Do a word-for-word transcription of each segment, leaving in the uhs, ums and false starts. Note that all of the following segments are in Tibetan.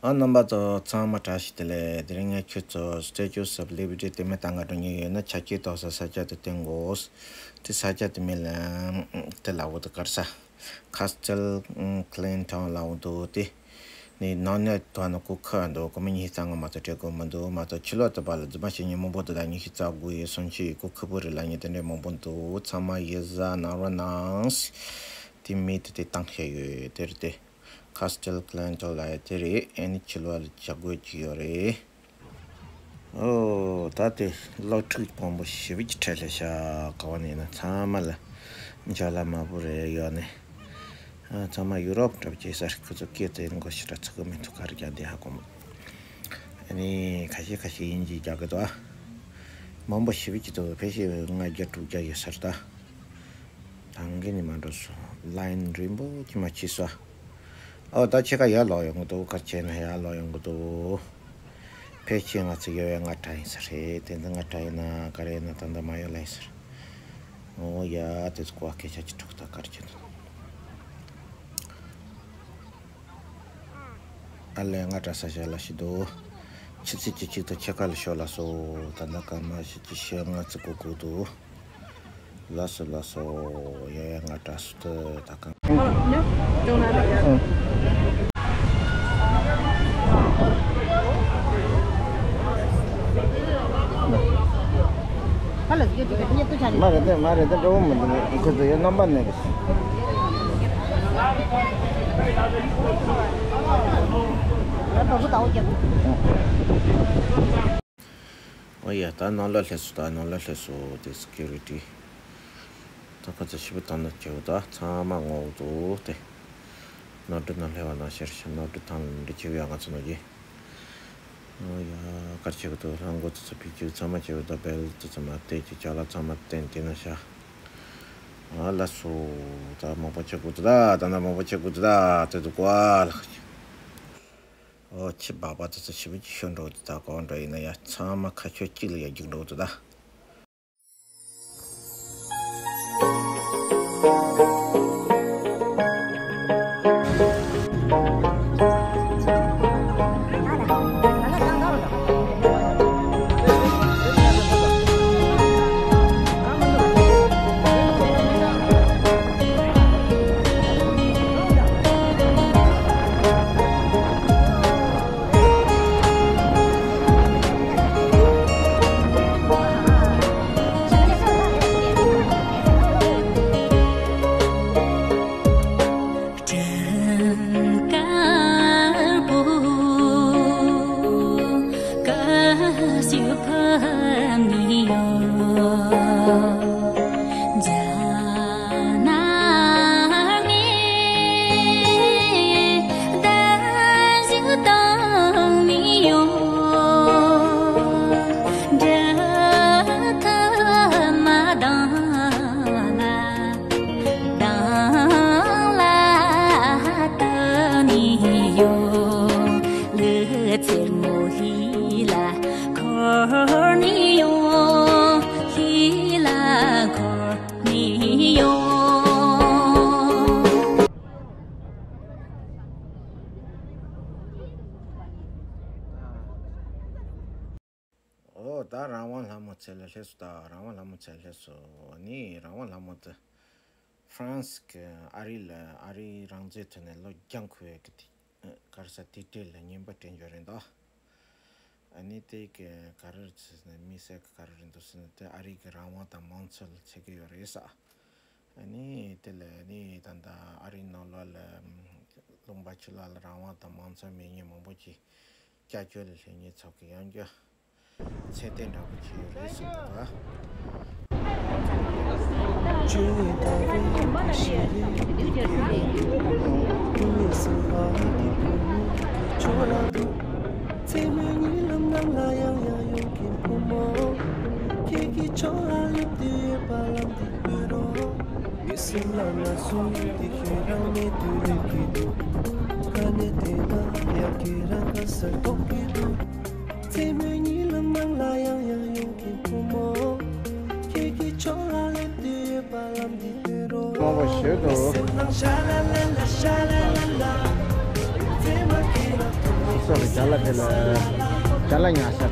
ཨ། རྣམ་པ་ཚོ་ཚང་མ་བཀྲ་ཤིས་བདེ་ལེགས། དེ་རིང་ངས་ཁྱོད་ཚོ་Statue of Liberty དེ་མེད་ད་ང་འགྲོ་ཉེ་ཡོད་ན་ཆ་རྐྱེན་ཏོག་ཙམ་ས་ཆ་དེ་བསྟན་དགོས། དེ་ས་ཆ་དེ་མེད་ལ་དེ་ལ་འོ་དེ་གར་ས་Castle Clinton ལ་འོ་འདུག་དེ་ནི་ནང་ནས་དོ་ན་ཀུ་ཁ་འདུག་ཀུ་མི་ཉི་ཤུ་རྩ་ལྔ་མ་གཏོགས་སྤྲད་དགོས་མི་འདུག་མ་གཏོགས་ཕྱི་ལོགས་དུ་བ་ལ་རྫུན་མ་བཤད་ཉིན་མང་པོ་འདུག་ད་ཉི་ཤུ་རྩ་དགུ་ཡི་སོན་ཆི་ཡི་ཀུ་ཁུ་པུ་རི་ལ་ཉི་དེ་འདྲའི་མང་པོ་འདུག་ཚང་མ་ཡི་ཟ་ནང་རོ་ནང་དེ་མི་དེ་དེ་བཏང་བཤད་ཡོད་དེ་རེད་དེ། Castle Clinton ལ་ཡ་དེ་རེད། ཨེ་ནི་ཕྱི་ལོགས་ལ་བྱ་རྒོད་ཅིག་ཡོད་རེད། ཨོ་ད་དེ་གློག་འཁྲུག་དཔང་པོ་ཞེ་པོ་ཅིག་འཕྲད་ལེ་ཤ་ག་བ་ནས་ཡིན་ན་ཚང་མ་ལ་འཇའ་ལ་དམར་པོ་རེད་ཡོད་ནས། ཨ་ཚང་མ་ཡུ་རོབ་འདྲ་པོ་བྱེད་ས་རེད། ཁོ་ཚོ་སྐད་དེ་མགོ་ཞེ་དྲག་ཚིག་གི་མི་འདུག་ག་རེ་རྒྱག་འདི་ཧ་གོ་མ། ཨ་ནི་ཁ་ཤས་ཁ་ཤས་དབྱིན་ཇི་རྒྱག་གི་འདུག་ཨ་མང་པོ་ཞེ་པོ་ཅིག་འདུག་ཕལ་ཆེར་ལྔ་བརྒྱ་དྲུག་བརྒྱ་ཡོད་ས་རེད་ད། ད་གིན་ནས་མ་འགྲོ་སོང་། ལའིན་རིང་པོ་ཅིག་མ་ཕྱིན་སོང་། ཨོ་ད་ཕྱེད་ཀ་ཡར་ལོག་ཡོང་གི་འདུག་ག་བྱས་ན་ཡར་ལོག་ཡོང་གི་འདུག་ཕལ་ཆེར་ང་ཚོ་ཡོད་ཡ་ལྔ་གྲངས་ཡིན་ས་རེད། དེ་འདི་ལྔ་གྲངས་ཡིན་ན་ག་རེ་ཡིན་ན་ད་ལྟ་མ་ཡོད་ལ་ཡིན་ས་རེད། ཨོ་ཡ་དེ་ཚོ་གོ་བ་སྐད་ཆ་ཅིག་འཁྲུག་ད་ག་རེ་བྱེད་འདུག་ཨ་ལས་ལྔ་གྲངས་ས་ཞལ་ལ་ཞིག་འདུག་ཆུ་ཚོད་བཅུ་གཅིག་དང་ཕྱེད་ཀ་ལ་ཤོག་ལ་སོ། ད་ལྟ་སྐར་མ་བཞི་བཅུ་ཞེ་ལྔ་ཙམ་འགོར་གྱི་འདུག་ལགས་སོ་ལགས་སོ། ཡ་ཡ་ང་དྲག་སུ་ཏུ་ད་གང་། མ་རེད་དེ་མ་རེད་དེ་འགྲོ་བོ་མི་འདུག་ཁོ་ཚོ་ཡ་རྣམ་པ་ནས་རེད། ཨོ་ཡ་ད་ནང་ལ་སླེབས་སོང་། ད་ནང་ལ་སླེབས་སོང་། དེ་སི་ཀིའུ་རི་ཊི་ད་ཁ་ཚ་ཞིབ་པོ་དང་ནི་བྱེད་འོ་ད་ཚང་མ་ངོ་འོ་དོ་དེ་ནོར་འཁྲུལ་ནང་སླེབས་པ་ན་ཤར་ཤར་ནོར་འཁྲུལ་དང་འདྲི་བྱེད་ཡ་ང་ཚོ་ནོར་གྱི། ཨོ་ཡ་གར་བྱེད་གི་འདུག་ལྷམ་གོག་ཙི་ཙི་ཕི་ཅུ་ཚང་མ་བྱེད་འོ་ད་བེལ་ཙི་ཙི་མ་བལྟས་ཀྱི་ཅ་ལག་ཚང་མ་བསྟན་དེ་ན་ཤ་ཨ་ལ་སོ། ད་མང་པོ་བྱེད་དགོས་འདུག་ད་ད་ན་མང་པོ་བྱེད་དགོས་འདུག་ད་དེ་འདུག་གོ་ཨ་ལ། ཨོ་ཕྱི་སྦག་སྦག་ཙི་ཙི་ཞིབ་ཅིག་ཤོད་འགྲོ་གི་ད་གང་འདྲ་ཡིན་ན་ཡ་ཚང་མ་ཁ་ཕྱོགས་གཅིག་ལ་ཡ་རྒྱུག་འགྲོ་གི་ད། ཨོ་ད་རང་དབང་ལྷ་མོ་ཚེ་ལ་སླེབས་སོང་། ད་རང་དབང་ལྷ་མོ་ཚེ་ལ་སླེབས་སོང་། ནི་རང་དབང་ལྷ་མོ་དེ་ཧྥ་རན་སི་གི་ཨ་རི་ལ་ཨ་རིའི་རང་བཙན་ཐོག་ནས་ལོ་བརྒྱ་འཁོར་བའི་གི་དེ་ག་རེ་ཟ་དེ་གྲས་ལ་ཉན་པ་སྤྲད་འཇོག་རེད་འདུག་ཨ་ནི་དེ་གི་ག་རེ་ཟེར་ན་མི་སེར་གི་ག་རེ་རེད་འདུག་ཟེར་ན་དེ་ཨ་རི་གི་རང་དབང་དང་མང་གཙོ་ལ་ཚད་ཀྱི་ཡོད་རེད་ས། ཨ་ནི་དེ་ལས་ནི་ད་ལྟ་ཨ་རིའི་ནང་ལོགས་ལ་ལུང་པ་ཕྱི་ལོགས་ལ་རང་དབང་དང་མང་གཙོ་མེད་མཁན་མང་པོ་ཅིག་སྐྱབས་བཅོལ་ལ་སླེབས་མཁན་ཚོ་གི་ཡང་བསྐྱར་ཚད་ལྡན་འདྲ་པོ་ཅིག་ཡོད་རེད་ཟེར་བ། མཚན་མོའི་ཉིན་ལམ་ནང་ལ་ཡང་ཡང་ཡོང་གིན་བུ་མོ། ཁྱེད་ཀྱི་ཕྱོགས་ལ་སླེབས་དུས་ཡོད་པ་ལམ་འདི་བོད་རོ། མི་སེམས་ལ་ན་སོ་ཡོད་དེ་ཁྱོད་རང་མེད་དུས་སླེབས་ཀྱི་འདུག་དཀའ་གནད་དེ་ན་ཡང་ཁྱེད་རང་ག་སར་ཐོག་གི་འདུག་མཚན་མོའི་ཉིན་ལམ་ནང་ལ་ཡང་ཡང་ཡོང་གིན་བུ་མོ། ཁྱེད་ཀྱི་ཕྱོགས་ལ་སླེབས་དུས་ཡོད་པ་ལམ་འདི་བོད་རོ། མང་པོ་ཞེ་དྲག་མི་སེམས་ནང་ཤ་ལ་ལ་ལ་ཤ་ལ་ལ་ལ། མཚན་མ་ཁྱེད་ལ་ཐུག་མོ་ ཅ་ལག་དེ་ལ་ཅ་ལག་ཉར་ས།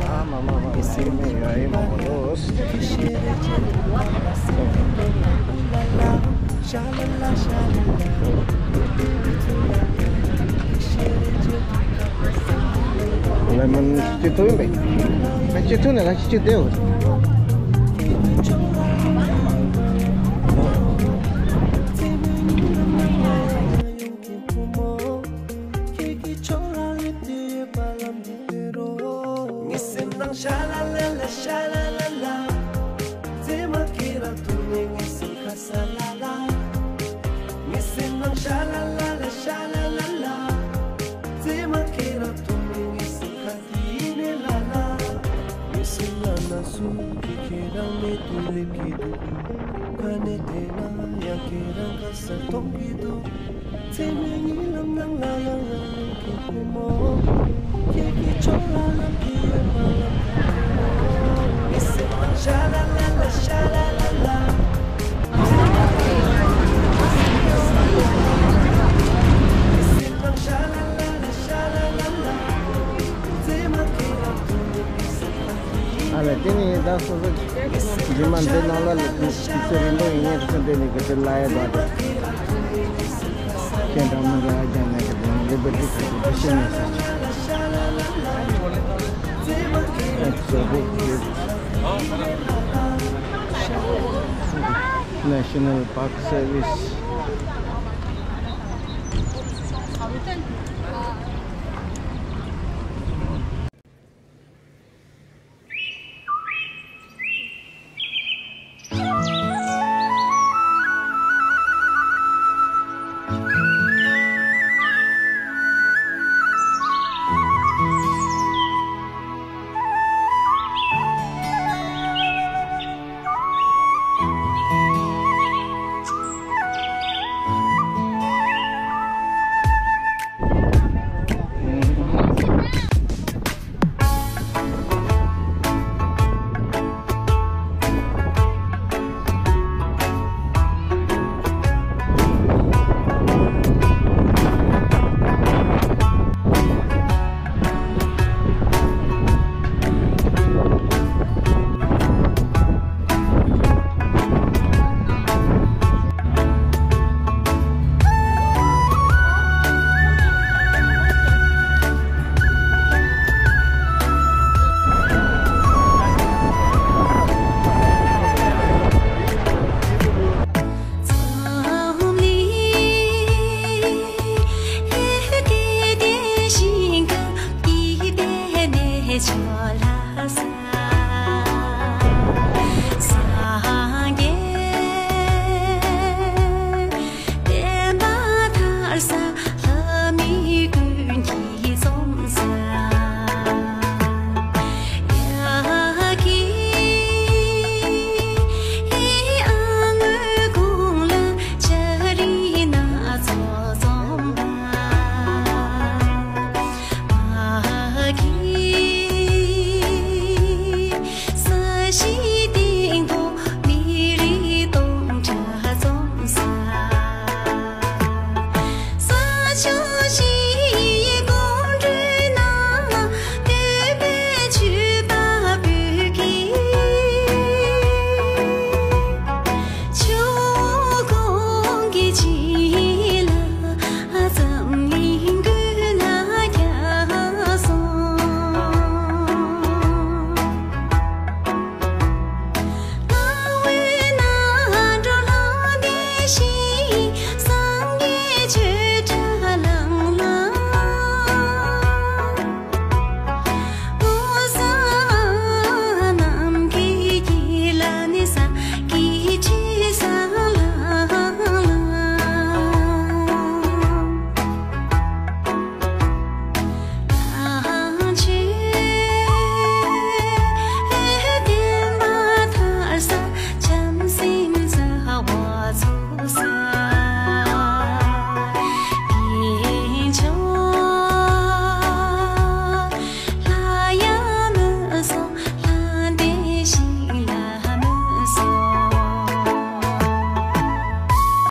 ཨ་མ་མ་མ་མ་ཡིན་མེད་ཡ་ཡིན་མ་མ་ལོས། ལེ་མོན་སྤྱི་ཐུ་ཡིན་པས། ཨ་སྤྱི་ཐུ་ནས་ང་སྤྱི་སྤྱི་དེའོ། ངའི་སེམས་ནང་ཤ་ལ་ལ་ལ་ཤ་ལ་ལ་ལ། མཚན་མ་ཁྱེད་རང་ཐུག་ནས་ངའི་སེམས་ཁ་ས་ལ་ལ། ངའི་སེམས་ནང་ཤ་ལ་ལ་ལ་ཤ་ལ་ལ་ལ། མཚན་མ་ཁྱེད་རང་ཐུག་ནས་ངའི་སེམས་ཁ་དེ་ཡིན་ནས་ལ་ལ། ངའི་སེམས་ལ་ན་ཟུག་གིས་ཁྱེད་རང་མེད་དུ་སླེབས་ཀྱི་འདུག་ཁ་ནས་བལྟས་ན་ཡང་ཁྱེད་རང་ཁ་ས་མཐོང་གི་འདུག་མཚན་མོའི་གཉིད་ལམ་ནང་ལ་ཡང་ཡང་གི་བུ་མོ། ཁྱེད་ཀྱི་ཕྱོགས་ལ་ལམ་གྱི་ཡོད་པ་ལམ་ཁ་བུ་མོ། མི་སེམས་ནང་ཤ་ལ་ལ་ལ་ཤ་ལ་ལ་ལ། མི་སེམས་ནང་ཤ་ལ་ལ་ལ་ཤ་ལ་ལ་ལ། མཚན་མ་ཁྱེད་རང་ཐུག་ནས་མི་སེམས་ནང་། ཨ་ལས་དེ་ནི་ད་སོ་སོ་རྗེས་མ་འདི་ནང་ལ་ལ་དུས་ཚོད་རིང་པོ་ཡིན་ངེས་སུ་འདི་ནི་གི་དེ་ལ་ཡ་ད་དེ་ཁྱེད་འདྲ་མི་འདྲ་ཨ་ཅག་ནས་གི་དེ་ནི་ལེ་བར་དེ་ག་དེ་དེ་ཤེས་ནས་ཟེར་ཅིག Exhibit National Park Service.